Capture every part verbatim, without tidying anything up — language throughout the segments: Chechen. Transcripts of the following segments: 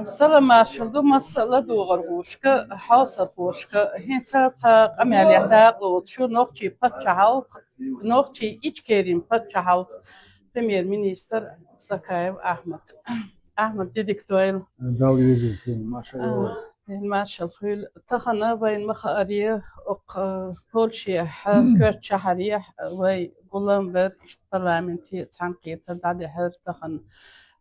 Салам-маршалла ду массала а догӀархошка, хьовсархошка. ХӀинца тха къамаьлах дакъалоцу шу нохчийн паччахьалкх, нохчийн Ичкерин паччахьалкх, премьер-министр Сакаев Ахьмад. Ахьмад, дидик дойла. Дала везийла, маршалла. Ден маршалла хуьлда. Тахана вайна ма хааре, окху Польшехь, коьртачу шахьарехь вай гулам бара, иштта парламенте цхьаьнакхетар дӀадихьара тахана.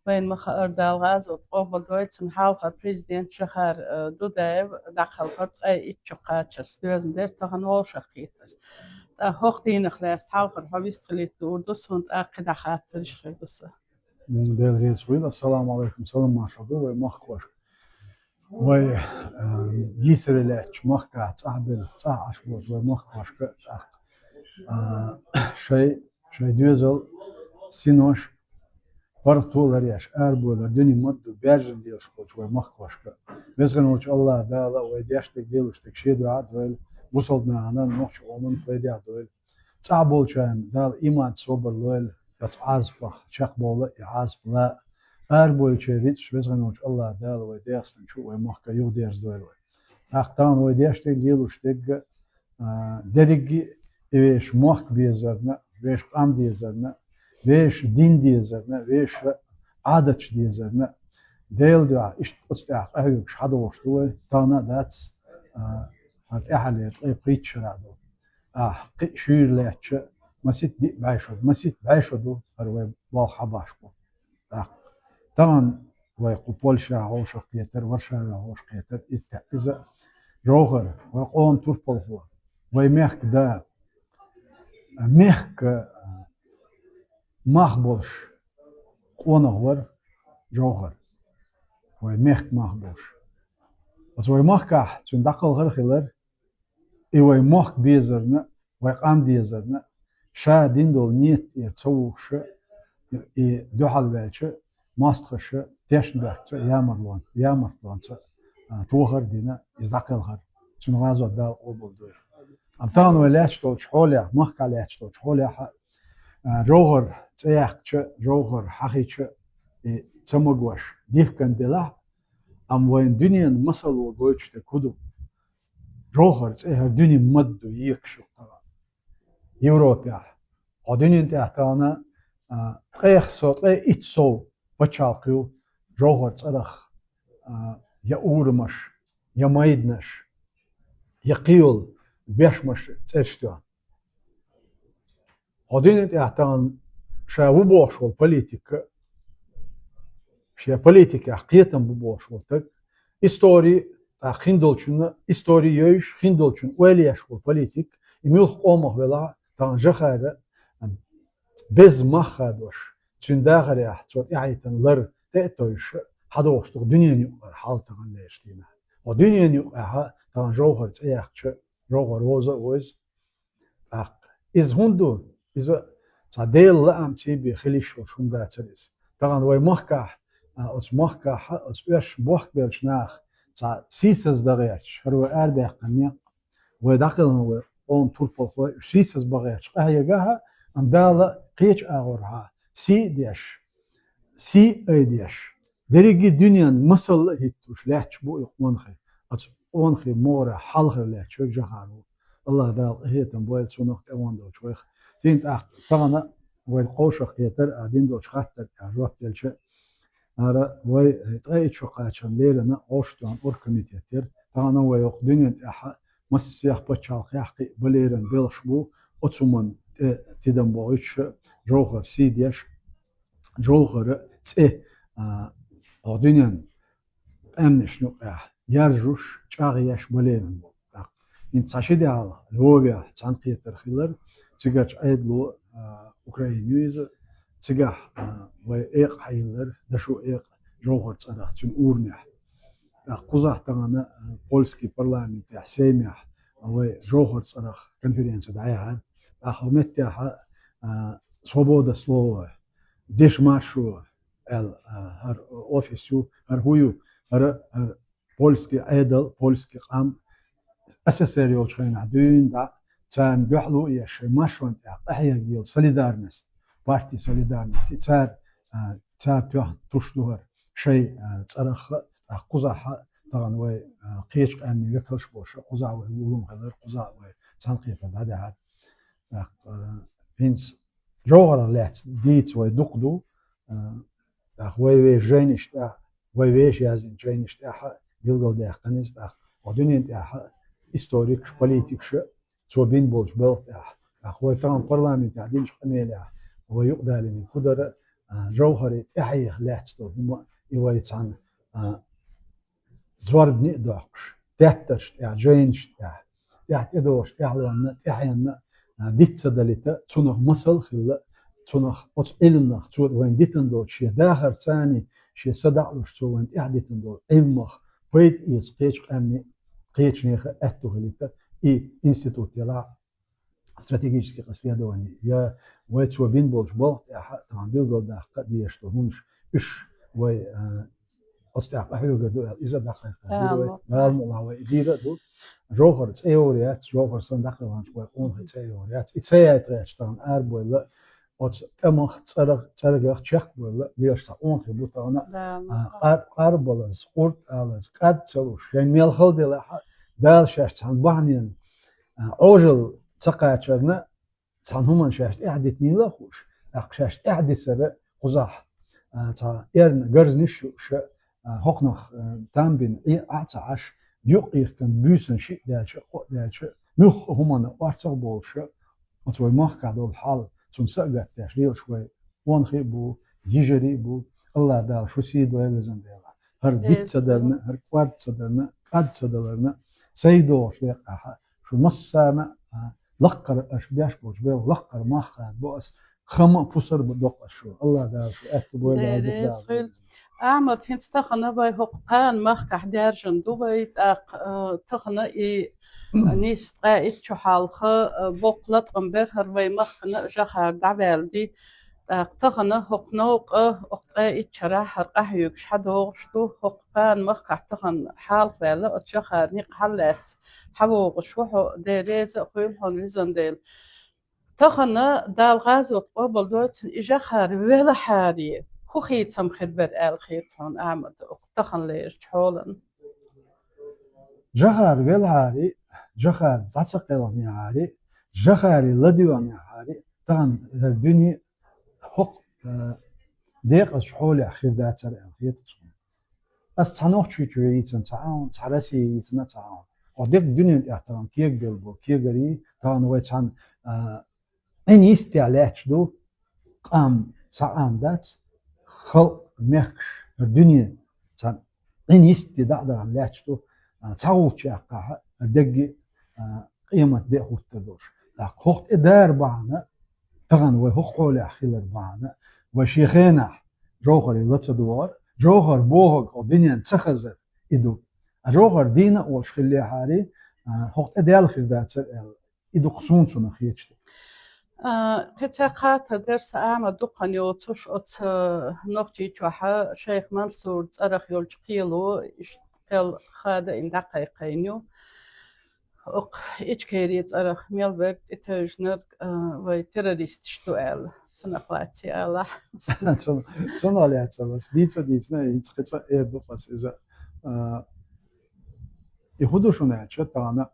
Вайна ма хаара, Дала гӀазот къобалдойла, цунна хьалхара президент Жохар, э, Дудаев дӀакхалхар ткъе итт шо кхачарца, доьзна дара тахана вовшахкхетар. ТӀаккха хӀокху дийнах лаьцна хьалхара хьо вистхилийта луур ду суна, тӀаккха кхидӀа хаттарш хир ду сан. М, Дела реза хуьлда. Ассаламу алейкум, салам-маршалла ду вай махкахошка. Вай, э, йийсаре лаьттачу махкахь цӀахь белла, цӀахь Ӏаш болчу вай махкахошка тӀаккха, э, шайн, шайн доьзал, синош, паргӀато ларъеш, арабойлар дуьне ма-дду, баьржина лелаш болчу вай махкахошка. Везан волчу АллахӀ Дала вай деш дерг, лелош дерг Шен дуьхьа а дойла, бусалба нахана, нохчийн къомана пайдехь дойла. ЦӀахь болчарна Дала иман, собар лойла, оцу Ӏазапах чекхбовла и Ӏазап ла. Арабойлачеран рицкъаш Везан волчу АллахӀ Дала вай ДегӀастан чу, вай махка юхадерзадойла вай. ТӀаккха тахана вай деш дерг, лелош дерг, а, дерриге а и вешан мохк безарна, вешан къам дезарна, вешан дин дезарна, вешан Ӏадаташ дезарна, Делан дуьхьа иштта оцу тӀехь къахьоьгуш хьадогӀуш ду вай, тахана а дац, а, хӀара тӀаьххьарлера ткъе пхийтта шарахь ду. Ахь кхин а шуьйра лаьттача, масийтта диъ бӀе шо, масийтта бӀе шо ду хӀара вай болх хьабашбо. ТӀаккха тахана вай кху Польшехь вовшахкхетар, Варшавехь вовшахкхетар, иза, иза Жохар, вай къоман турпалхо, вай мехкан да, мехкан мах болуш къонах вара Жохар, вай мехкан мах болуш. Оцу вай махкахь цуьнан дӀакхалхар а хилар, и вай мохк безарна, вай къам дезарна, ша дина долу нийят тӀера ца вухуш, и дуьхьал ваьлча, мостагӀаша тешнабехкаца, ямартлонца, ямартлонца, а, тохар а дина, иза дӀакхелхар. Цуьнан гӀазот Дала къобалдойла. Амма тахана вай лаьтташ долчу хьолехь, махкахь лаьтташ долчу хьолехь а, а, Жохар цӀе яьккхича, Жохар хьахийча, и ца магош, дихкина делахь а, амма вайна дуьненан масало гойтуш дерг хӀун ду? Жохар цӀе хӀара дуьне ма-дду екаш ю тахана Европехь. Хьо дуьнен тӀехь тахана, а, ткъех со, ткъе итт сов пачхьалкх ю Жохар цӀарах, а, я урамаш, я майданаш, я кхин йолу бешмаш цӀераш тоьхна. Хьо дуьнен тӀехь тахана ша ву бохуш волу политик, шен политикехь кхетам бу бохуш волу стаг, истори, тӀаккха хиндолчунна истори йойуш, хиндолчунна ойла еш волу политик, и муьлхха къомах велахь а, тахана Жохара беза мах хадош, цуьнан дахарехь цо тӀаьхьийтина лар тӀе а товжуш, хьадогӀуш ду-кх дуьненан юкъара хьал тахана лерчу дийнахь. Хьо дуьненан юкъахь а тахана Жохар цӀе яьккхича, Жохар вовза а вовза, тӀаккха иза хӀунда ду? Иза цхьа Делан лаамца бен хила йиш йолуш хӀума дацара иза. Тахана вай махкахь, а, оцу махкахь а, оцу оьшшан бохкабеллачу наха цхьа сийсаз дан гӀерташ, хӀара вай арабаьккхина некъ, вай дӀакхелхина вай къоман турпалхой, уьш сийсаз бан гӀерташ къахьегахь а, амма Дала кхечу агӀорхьа сий а деш, сий а айдеш, дерриге а дуьненан масалла а хӀиттош лаьтташ бу и къонахий. Оцу къонахий могӀарехь хьалхара лаьтташ верг Жохар ву. АллахӀ Дала къинхетам бойла цунах, тӀегӀан долчу вайх. Цуьнан тӀаккха тахана вай кхошах кхетар, а, дина долчу хаттар тӀехь жоп делча, хӀара вай ткъе итт шо кхачарна леррина Ӏовшуш долу оргкомитет яра. Тахана вай хӀокху дуьнен тӀехь а массех пачхьалкхехь кхин а балеран белхаш бу, оцу хӀуманна тӀе тидам бохуьйтуш, Жохар сий деш, Жохара цӀе, а, хӀокху дуьненан къаьмнашна юкъахь яржуш, чӀагӀъеш балеран болу. ТӀаккха хӀинца цхьа ши де хьалха Львовехь цхьаьнакхетар хилар, цигарчу Ӏедало, а, Украина ю иза, цигахь, а, вай экъа хьайиллар, дашо экъа Жохар цӀарах цуьнан урамехь. ТӀаккха кхузахь тахана, а, польский парламентехь, Сеймехь, а, вай Жохар цӀарах конференци дӀаяьхьира. ТӀаккха хӀокху меттехь, а, «Свобода слова», «Дешмашо», аьлла, а, хӀара офис ю, хӀара хӀун ю, хӀара, хӀара польский Ӏедал, польский къам, СССР йолчу хенахь дуьйна дӀа, царна дуьхьало а еш, шайн маршонна тӀехь къахьега йолу «Солидарность», партия «Солидарность», и цара, а, цара тоьхна туш ду хӀара. шоай, а, цӀерах а, тӀаккха кхузахь а, тахана вай, а, кхечу къаьмнийн векалш болуш а, кхузахь вай лулам хилар, кхузахь вай цхьаьнакхетар дӀадаьхьар. ТӀаккха, а, хӀинца жовхӀарах лаьцна дийца вай дукха ду, а, тӀаккха вай вешан жайнаш тӀехь, вай вешан яздинчу жайнаш тӀехь а билгалдаьккхина иза, тӀаккха хӀокху дуьнен тӀехь а историкаш, политикаш а цо бина болчу балха тӀехь, тӀаккха вай тахана парламентехь динчу къамелехь вай юкъадалийнарг хӀун дара, а, жовхӀаре тӀаьхьеха лаьцна долу хӀума, и вай цхьаьна, а, зорбане а доккхуш, деттаршна тӀехь, жайнашна тӀехь, тӀехь тӀедогӀуш, тӀаьхьалонна, тӀаьхьенна, а, диц ца далийта, цунах масал а хилла, цунах, оцу Ӏилманах, цо вайна дитина долчу шен дахарца а, шен са дӀа а луш, цо вайна тӀаьхьа дитина долу Ӏилманах пайда эца кхечу къаьмнийн, кхечу нехан аьтто хилийта, и институт елахь, стратегических исследований, я вай цо бина болчу балха тӀехь а тахана билгалдаккха а дезаш ду хӀуманаш, уьш вай, а, оцу тӀехь къахьоьгур ду аьлла, иза а дӀакхайкхар дира вай. Дала мукъ лахь, вай и дийр а ду. ЖовхӀар цӀе йогӀур яц, жовхӀар санна дӀакхелхинчу вай къонахий цӀе йогӀур яц. И ца яйтарехь тахана арабевлла, оцу тӀамах, цӀерах, цӀергах чекхбевлла лелаш цхьа къонахий бу тахана, а, къар-, къарбалаза, къурд алаза, кӀад ца луш, шайна мел хала делахь а, Дала шаьш цхьана бахьаненна, а, Ӏожалла ца кхачарна, цхьана хӀуманна шаьш тӀаьхьадитинийла а хууш, тӀаккха шаьш тӀаьхьадисар а кхузахь, а, цхьа эрна гарзнаш а юуш а, а, хӀокхунах, а, там бина Ӏе а ца Ӏаш, юкъ-юьхкан буьйсанна шиъ даьлча а, кхоъ даьлча а, муьлхха а хӀуманна орцах а болуш а, оцу вай махкахь долу хьал, цунна са а гатдеш лелаш вай къонахий а бу, йижарий а бу, АллахӀ Дала шу сий дойла, везан Дела. ХӀара диц ца дарна, хӀара кӀорд ца дарна, кӀад ца даларна, сайдогӀуш декъахь а, шу массарна а, лаккхара аша беш болчу белхан лаккхара мах хадабо ас, хама а, пусар а бан доккху ас шу. АллахӀ Дала шу аьтто бойла, Дала дукха дала. Ахьмад, хӀинца тахана вай хӀокху кхана махкахь даьржина ду вай, тӀаккха, а, тахана и нийсса ткъаь итт шо хьалха, а, боккха латкъам бира хӀара вай махкана а жахар дӀаваьлла ди. ТӀаккха тахана хӀокху новкъа, хӀокху ткъаь итт шарахь хӀара къахьоьгуш хьадогӀуш ду, хӀокху кхана махкахь тахана хьалха ваьлла, оцу жахаран некъ хьаллаьцна хьавогӀуш ву хьо, Дела реза а хуьйла хьуна, везан Дела. Тахана Дала гӀазот къобалдойла цуьнан, и жахар велахьара, хӀун хийцам хир бара аьлла хета хьуна, Ахьмад, тахана лерачу хьолан? Жахар велахьара, жахар дӀа ца кхелхинехьара, жахаре ладоьгӀнехьара, тахана хӀара дуьне хӀокху, а, декъазчу хьолехь хир дацара аьлла хета суна. Ас цхьа Нохчийчоь йийцина ца Ӏа хьуна, цхьа Россия йийцина ца Ӏа хьуна. Хьо дерг дуьнен тӀехь тахана кегабелла бо, кегарий, тахана вай цхьана, а, Ӏин йистехь лаьтташ ду, къам, цхьа къам дац, халкъ, мехкаш, хӀара дуьне цхьана Ӏин йисте дӀа а дахана лаьтташ ду, а, цхьа гӀулч яккхахь а, хӀара дерриге а, а, къемат де а хӀуттур долуш. ТӀаккха хӀокху тӀе дара бахьана, тахана вай хӀокху хьолехь хилар бахьана, вай шен хенахь жовхӀаре ла ца догӀар, жовхӀар бохург хӀокху дуьненна ца хазар и ду. А жовхӀар дийна а волуш хиллехьара, а, хӀокху тӀе даьлла хир дацара аьлла, и ду-кх суна цунах хеташ. А, кхин цхьа кхатар дара сан, Ахьмад, дукха хан йоцуш оцу Нохчийчохь Шайх Мансуран цӀарах йолчу кхело, иштта кхел хадийна дӀакхайкхийна ю. Окху Ичкери цӀарах мел верг тӀетевжинарг, а, вай террористаш ду аьлла, цунах лаьцна алахь. Цун-, цунах лаьцна ас дийца а дийцина, хӀинца кхин цкъа эр ду ас иза. А, и хӀун ду шуна аьлча, тахана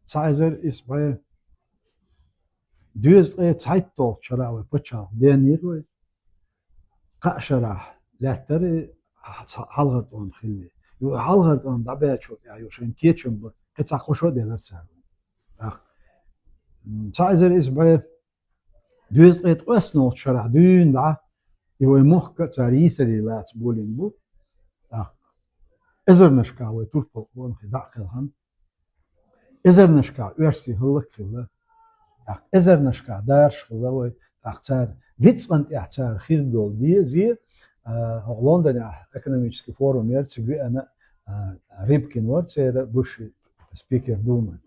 цхьа эзар исс бӀе дезткъе цхьайтталгӀачу шарахь вай пачхьалкх денйира вай. Кхаа шарахь лаьттара и хьалхара тӀом хилла. Ю хьалхара тӀом дӀабаьллачул тӀаьхьа ю шайна кечам бара, кхин цхьа кхо шо а делара цара. ТӀаккха, м, цхьа эзар исс бӀе дезткъе ткъоьсналгӀачу шарахь дуьйна дӀа, и вай мохк а цара йийсаре лаца болийна бу. ТӀаккха эзарнашкахь вай турпал къонахий дӀа а кхелхина. Эзарнашкахь оьрсий хӀаллакьхилла. ТӀаккха эзарнашкахь дараш хилла вай. ТӀаккха цара, вицкъан тӀехь цара хир долу де-, зе, а, хӀокху Лондонехь экономический форум яра, цига веана, а, Рыбкин вара церан бывший спикер Думы.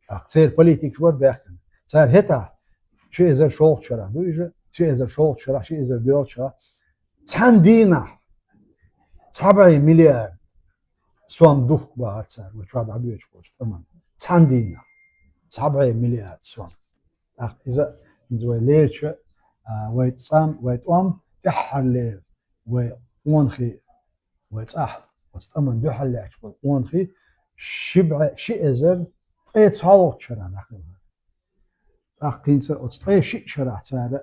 ТӀаккха церан политикаш бара баьхкина. Цара хӀетахь, ши эзар шолгӀачу шарахь ду иза, ши эзар шолгӀачу шарахь, ши эзар доьалгӀачу шарахь, цхьана дийнахь цхьа бӀе миллиард сом духку бахара цара, вай чохь дӀабоьдуш болчу тӀаман. Цхьана дийнахь цхьа бӀе миллиард сом. ТӀаккха иза, иза вай лерча, а, вай цӀам, вай тӀом тӀаьххьарлера, вай Къонахий, вай цӀахь оцу тӀаман дуьхьал лаьтташ болу къонахий ши бӀе, ши эзар ткъе цхьалгӀачу шарахь дӀакхелхира. ТӀаккха хӀинца оцу ткъе шиъ шарахь цара,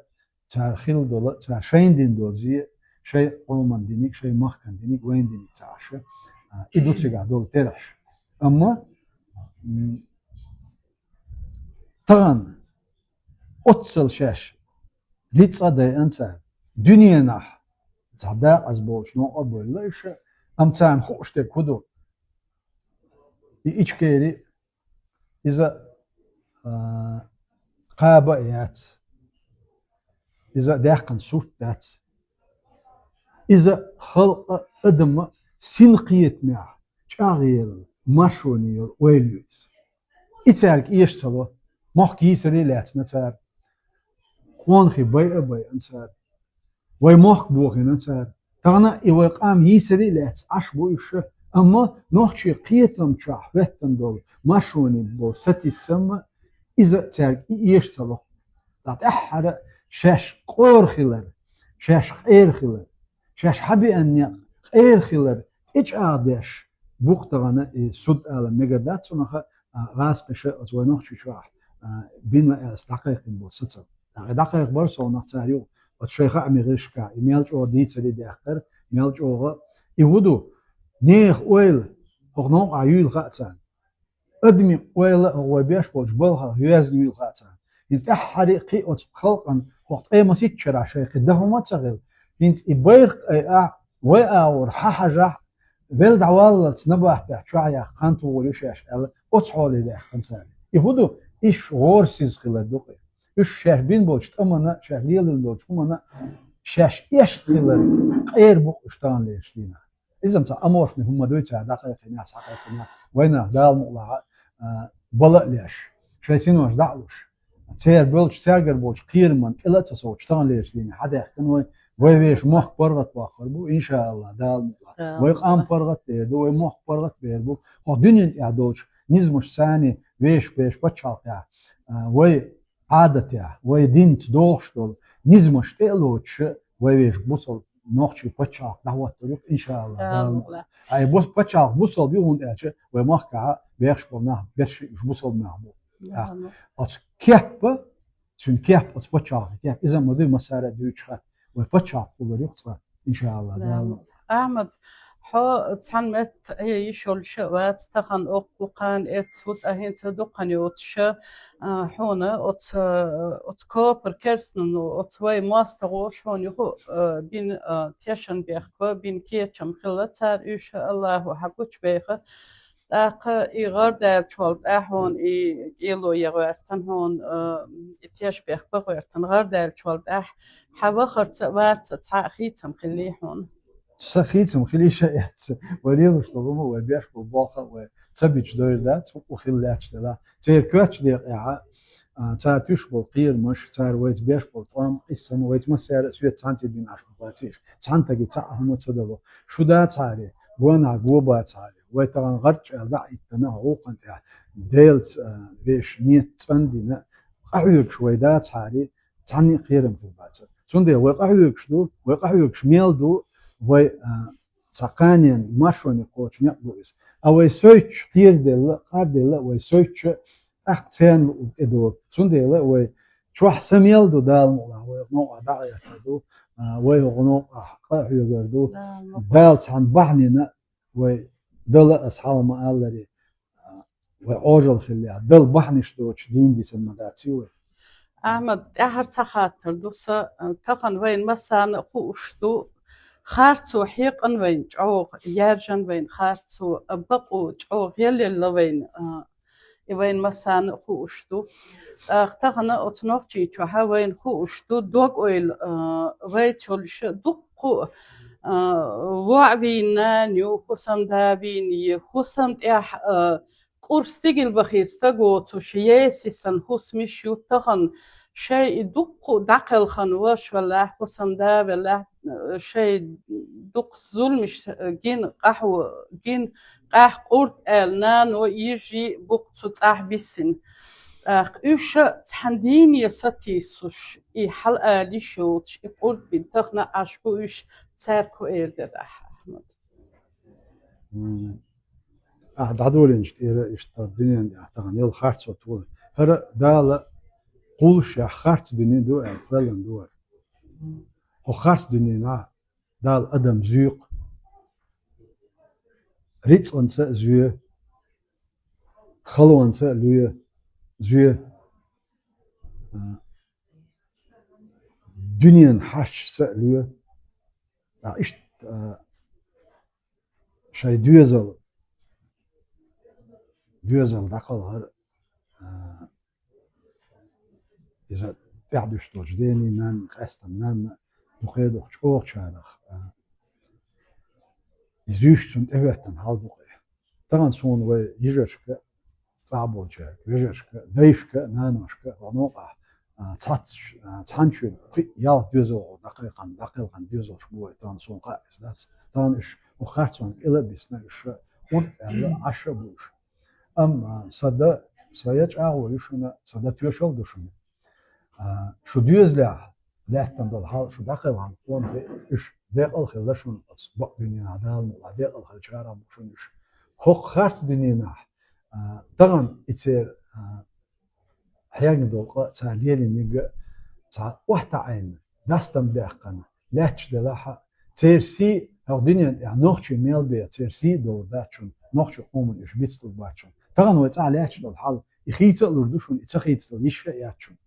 цара хилла долу, цара шайна дина долу зе, шайн къоман диниг, шайн махкан диниг, вайна диниг ца Ӏаш, а, и ду цигахь долу терахьаш. Амма, м, тахана оццул шаьш ницкъ а дайъина цара, дуьненахь цхьа дакъаза болчу новкъа а бевлла уьш, амма царна хууш дерг хӀун ду? И Ичкери, иза, а, кхаба а яц, иза даьккхина сурт дац. Иза халкъан, адаман синкхетамехь чӀагӀъелла, маршоне йолу ойла ю иза. И цаьрга эша ца ло. Мохк йийсаре а лаьцна цара. Къонахий байа а байина цара. Вай мохк бохийна цара. Тахана и вай къам йийсаре а лаьцна Ӏаш бу уьш, амма нохчийн кхетам чохь хӀоьттина долу маршоне болу сатийсам а, иза цаьрга и эша ца ло. Ткъа тӀаьххьара шаьш къора хилар, шаьш къера хилар, шаьш хьабеана некъ къера хилар тӀечӀагӀдеш бу-кх тахана и суд ала мегар дац цунах, а, гӀазкхаша оцу вай Нохчийчохь, а, бина аьлла дӀакхайкхина болу сацам. ТӀаккха и дӀакхайкхабар совнах цара юха оцу шайн хаамийн гӀирсашкахь, и мел чӀогӀа дийцаре даьккхира, мел чӀогӀа. И хӀун ду? Нехан ойла хӀокху новкъахь юьйла хаьа царна. Адамийн ойла а вай беш болчу балхах йоьзна юьйла хаьа царна. ХӀинца тӀаьххьара кхин оцу халкъана хӀокху ткъе масийтта шарахь шайн кхин дан хӀума а ца хилла. ХӀинца и байракх айахь, вай агӀор хьан хьажахь, велла дӀаваллалц набахтехь чохь яккха хан тухур ю шаьш аьлла, оцу хьоле даьккхина цара. И хӀун ду? Уьш гӀорасиза хилар ду-кх. Уьш шаьш бина болчу тӀамана, шаьш лелийна долчу хӀумана, шаьш эшна хилар къера бу-кх уьш таханлерчу дийнахь. Иза-м цхьа аморфни хӀума дуй цара дӀакхайкхинехь, схьакхайкхинехь. Вайнах Дала мукъалахь, а, бала а леш, шайн синош дӀа а луш. Церан болчу, цаьргара болчу кхераман кӀела а ца совцуш, таханлерчу дийне хьадаьхкина вай, вай вешан мохк паргӀатбоккхур бу, иншааллахӀ, Дала мукъалахь. Вай къам паргӀатбер ду, вай мохк паргӀатбер бу. ХӀокху дуьнен тӀехь долчу низамаш санна вешан, вешан пачхьалкхехь, а, вай Ӏадатехь, вай динца догӀуш долу низамаш тӀе а лоцуш, вай вешан бусалба нохчийн пачхьалкх дӀахӀоттур ю, иншааллахӀ, Дала мукъалахь. Ай, бус-, пачхьалкх бусалба ю, хӀунда аьлча вай махкахь бехаш болу нах берш уьш бусалба нах бу. Оцу кеппа, цуьнан кеп, оцу пачхьалкхан кеп, иза ма дуй массара а дуьйцуш хатта. Вай пачхьалкх хилар ю-кх цкъа, иншааллахӀ, Дала мукъалахь. Ахьмад, хьо цхьана метта Ӏе йиш йолуш а вац, тахана оккху кхана эццахь, а хӀинца дукха хан йоцуш а, а, хьуна оцу, оцу копар керстанан, оцу вай мостагӀаша хьуна юха а, а, бина, а, тешан бехк бина кечам хилла цара, уьш а АллахӀа хьан гучубайха. ТӀаккха и гӀардаьллачул тӀаьхьа хьуна и кӀело ян гӀоьртина хьуна, а, и теш бехк бан гӀоьртина. ГӀардаьллачул тӀаьхьа хьан вахарца а, варца а цхьа а хийцам хиллий хьуна? Сан хийцам хиллий ша эцца. Вай лелош долу хӀума, вай беш болу болх а вай ца бича дойр дац, хӀуъу хилла лаьтташ делахь. Церан коьртачу декъехь а, а, цара туьйсуш болу кхерамаш, цара вайца беш болу тӀом, къийсам, вайца массара а соьца цхьаьнцций бина Ӏаш ма бац уьш. Цхьаьнатаге цхьа а хӀума ца дало. Шу дацахьара, гонахь го бацахьара, вай тахана гӀарчӀ аьлла дӀа а хӀиттина, хӀокху гӀуллакхана тӀехь Делаца, а, вешан ният цӀандина, къахьоьгуш вай дацахьара, цхьанна а кхерам хир бацара. Цундела вай къахьоьгуш ду, вай къахьоьгуш мел ду, вай, а, цхьа кханенна маршоне кхочу некъ ду иза. А вай сойтуш кхераделла, къарделла а вай сойтуш, тӀаккха церан луъург тӀедогӀу. Цундела вай чохь са мел ду, Дала мукъалахь, вай хӀокху новкъахь дӀагӀертар ду, а, вай хӀокху новкъахь къахьоьгур ду. Дала цхьана бахьанина вай дала аса хьалха ма-аллара, а, вай Ӏожалла хиллехь, дала бахьанаш доцуш дийна дисина ма дац вай. Ахьмад, тӀаьххьара цхьа хаттар ду сан, а, тахана вайна массарна а хууш ду, харцо хьекъина вайна чӀогӀа, яьржина вайна харцо, а, бакъо чӀогӀа гӀелъелла вайна, а, и вайна массарна а хууш ду. ТӀаккха тахана оцу Нохчийчохь вайна хууш ду, дог-ойла, а, вайца йолуш дуккха а, а, воӀ вийна нана ю, хӀусамда вийна ю, хӀусам тӀехь, а, кӀур стигал бахийта стаг воцуш, есисан хӀусамаш ю тахана. Шайн и дуккха а дӀакхелхина ваша велахь, хӀусамда велахь, шайн дукха зуламаш гина, къахьо гина, къаьхьа къурд аьлла, нано, йижи букъ цу цӀахь бисина. ТӀаккха уьш цхьана дийне сатийсуш, и хьал-ала йиш йоцуш, и къурд бина тахана Ӏаш бу уьш, цаьрга хӀун эр дара ахьа, Ахьмад? М. Ахьа дӀадолийначу тӀера иштта дуьненна тӀехь тахана яла харцо тола. ХӀара Дала кхуллушехь харц дуьне ду аьлла, кхоьллина ду хӀара. ХӀокху харц дуьненахь Дала адам зуьйкъу. Рицкъанца а зуьй, халонца а луьй, зуьй. А, дуьненан хьашташца а луьй. А, иштта, а, шайн доьзал, доьзал дӀакхалхар, а, иза тӀаьхьа дуьсуш долчу дений, нанна, къаьстина нанна, дукхе а дукха чӀогӀачарах, а, иза зуьйш цунна тӀехӀоьттина хьал ду-кх и. Тахана суна вай йижаршка, цӀахь болчаьрга, вежаршка, дайшка, наношка, ван новкъахь, а, цхьацца, а, цхьаьнчуьра кхин а ялх доьзалхо дӀакхайкхина, дӀакхелхина доьзалш бу вай, тахана суна хаьа иза дац. Тахана уьш хӀокху харцонна кӀела а бисна, уьш ша урд аьлла, Ӏаш а бу уьш. Амма сан да, сан я чӀагӀо ю шуна, сан да тоьшалла ду шуна. А, шу доьзалехь лаьттина долу хьал, шу дӀакхелхина къоман, уьш декъал хилла шуна оцу бакъ дуьненахь, Дала мукъ лахь, декъал хилла чарах бу шуна уьш. ХӀокху харц дуьненахь, а, тахана и церан, а, хьегна долу къа цара лелийнарг а цхьа охьатаӀийна, дастам даьккхина, лаьтташ делахь а, церан сий, хӀокху дуьненна тӀехь нохчий мел бен церан сий а довр дац шуна, нохчийн къоман уьш бицдур бац шуна. Тахана вай цӀахь лаьтташ долу хьал, и хийца а лур ду шуна, и ца хийцадала йиш а яц шуна.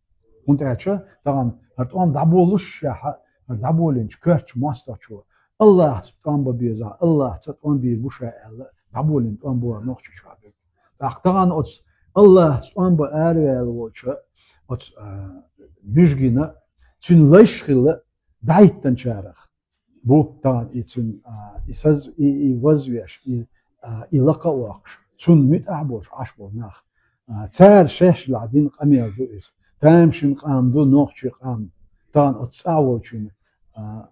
ХӀунда аьлча тахана хӀара тӀом дӀаболуш а, хӀара дӀаболийначу коьртачу мостагӀчо, АллахӀца тӀом бан безахь, АллахӀца тӀом бийр бу ша аьлла, дӀаболийна тӀом бу хӀара Нохчийчохь берг. ТӀаккха тахана оцу АллахӀца тӀом бан араваьлла волчу оцу, а, муьжгина, цуьнан лайш а хилла, дӀахӀиттинчарах бу тахана и цуьнан, а, и саз-, и, и вазвеш, и, а, и лакха а воккхуш, цунна муьтӀахь а болуш Ӏаш болу нах. А, цара шаьш лахь дина къамел ду иза. Тамашийна къам ду, нохчийн къам. Тахана оцу цӀахь волчуьнан, а,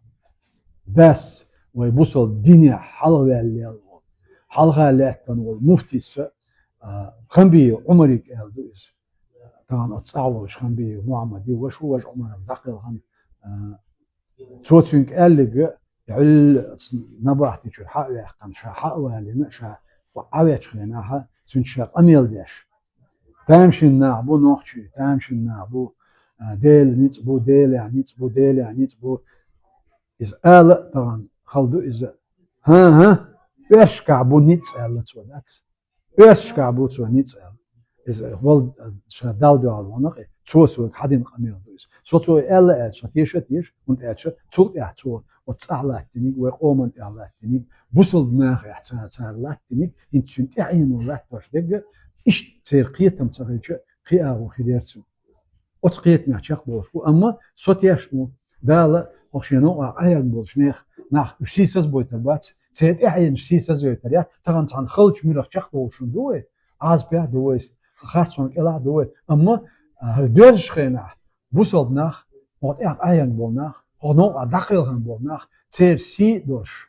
дас вай бусалба динехь хьалхаваьлла лелла волу, хьалха лаьттина волу муфтис а, а, Хамбиев Ӏумариг аьлла ду иза. Тахана оцу цӀахь волчу Хамбиев Мухьаммадий, ваша ву, важа Ӏумар-м дӀакхелхина, а, цо цуьнга аьлларг, и хьуьлла оцу набахти чуьра хьа а ваьккхина, ша хьа а валийна, ша Ӏа вечу хенахь, цуьнца ша къамел деш. Тамашийна нах бу нохчий, тамашийна нах бу, а, Делан ницкъ бу, Делехь ницкъ бу, Делехь ницкъ бу. Иза ала а тахана хала ду иза. ХӀан-хӀа, оьрсашкахь бу ницкъ аьлла цо, дац? Оьрсашкахь бу цо ницкъ аьлла. Иза вала ша Далла дуьхьал вахана-кх и, цо соьга хьадина къамел ду иза. Со цо аьлла аьлча, сан теша а теша, хӀунда аьлча цул тӀаьхьа цо оцу цӀахь латтийнарг, вай къоман тӀехь латтийнарг, бусалба нахехь цара, цара латтийнарг, хӀинца цуьнан тӀаьхьено латтош дерг а, иштта церан кхетам ца хилча, кхин агӀо хир яра цуьнан. Оцу кхетамехь чекхболуш бу, амма со тешна ву, Дала хӀокху шен новкъахь къахьегна болчу нех, нах уьш сийсаз а бойтур бац, церан тӀаьхьенаш сийсаз а йойтур яц, тахана цхьана халчу муьрах чекхдолуш ду вай, Ӏазапехь а ду вай, харцонан кӀелахь а ду вай, амма, а, хӀара доьрзучу хенахь бусалба нах, хӀокху тӀехь къахьегна болу нах, хӀокху новкъахь дӀакхелхина болу нах, церан сий а долуш,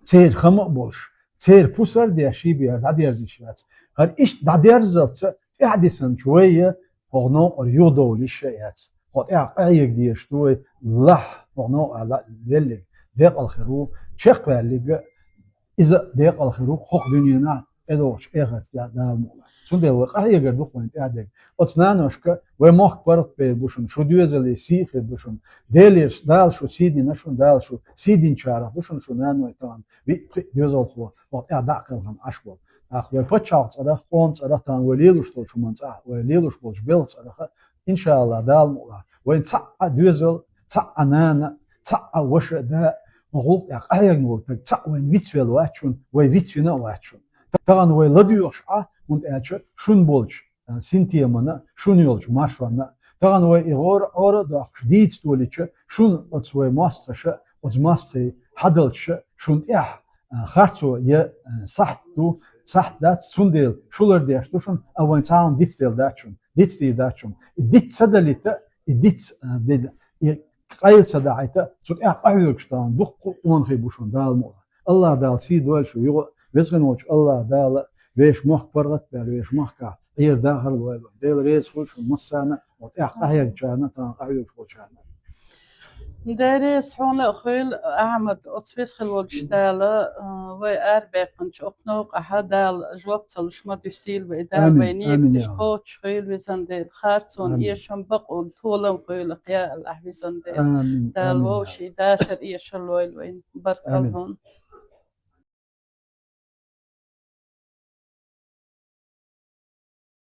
церан хама а болуш, церан пусар а деш, ший бен хӀара дӀадерзийш яц. ХӀара иштта дӀадерззалц тӀаьхьадисинчу вай а хӀокху новкъара юхадовла йиш а яц. ХӀокху тӀехь къахьега дезаш ду вай, лахь хӀокху новкъахь ла-, лелларг декъал хир ву, чекхваьлларг а иза декъал хир ву хӀокху дуьненахь, тӀедогӀучу эхартехь Дала мукъ лахь. Цундела вай къахьегар ду-кх вайна тӀаьхьадерг. Оцу наношка вай мохк паргӀатбер бу шуна, шу доьзале сий хир ду шуна. Делера Дала шу сий дина шуна, Дала шу сий динчарах ду шуна, шу наной тахана виъ-пхиъ доьзалхо хӀокху тӀехь дӀа а кхелхина Ӏаш болу. ТӀаккха вай пачхьалкх цӀарах, къоман цӀарах, тахана вай лелош долчу хӀуман цӀахь, вай лелош болчу белхан цӀарах, иншаАллахӀ, Дала мукъ лахь, вайн цхьаъ а доьзал, цхьаъ а нана, цхьаъ а ваша а, да а, ма гӀуллакх тӀехь къахьегна волу стаг цхьаъ вайна вицвелла вац шуна, вай вицвина а вац шуна. Тахана вай ладоьгӀуш Ӏа, хӀунда аьлча шуна болчу, а, синтемана, шуна йолчу маршонна. Тахана вай и гӀора, гӀора а доккхуш дийца долийча, шуна оцу вай мостагӀаша, оцу мостагӀий хьадалчаша, шуна тӀехь, а, харцо я, а, сахьт ду, сахьт дац, цундела шу лардеш ду шуна, а вайн цхьа хӀума дицделла дац шуна, дицдийр дац шуна. И диц ца далийта, и диц, а, де-, и къайла ца дахьийта, цу тӀехь къахьоьгуш тахана дуккха а къонахий бу шуна, Дала мукъ лахь. АллахӀ Дала сий дойла шу юха а, веза хин волчу АллахӀ Дала вешан мохк паргӀатбаьлла, вешан махкахь Ӏер дахар лойла. Дела реза хуьлда шуна массарна, вот тӀехь къахьегначарна, тахана къахьоьгуш болчарна. Дела реза хьуна а хуьлда, Ахьмад, оцу веза хила волчу Дала, а, вай арабаьккхинчу оцу новкъахь Дала жоп ца луш ма дуьсийла вай. Дала вай некъаш кхочуш хуьлда, везан Дела, харцонан эшам, бакъонан толам хуьлда, я АллахӀ, везан Дела. Дала вовшийн дашар, эшар лойла вайна. Баркалла хьуна.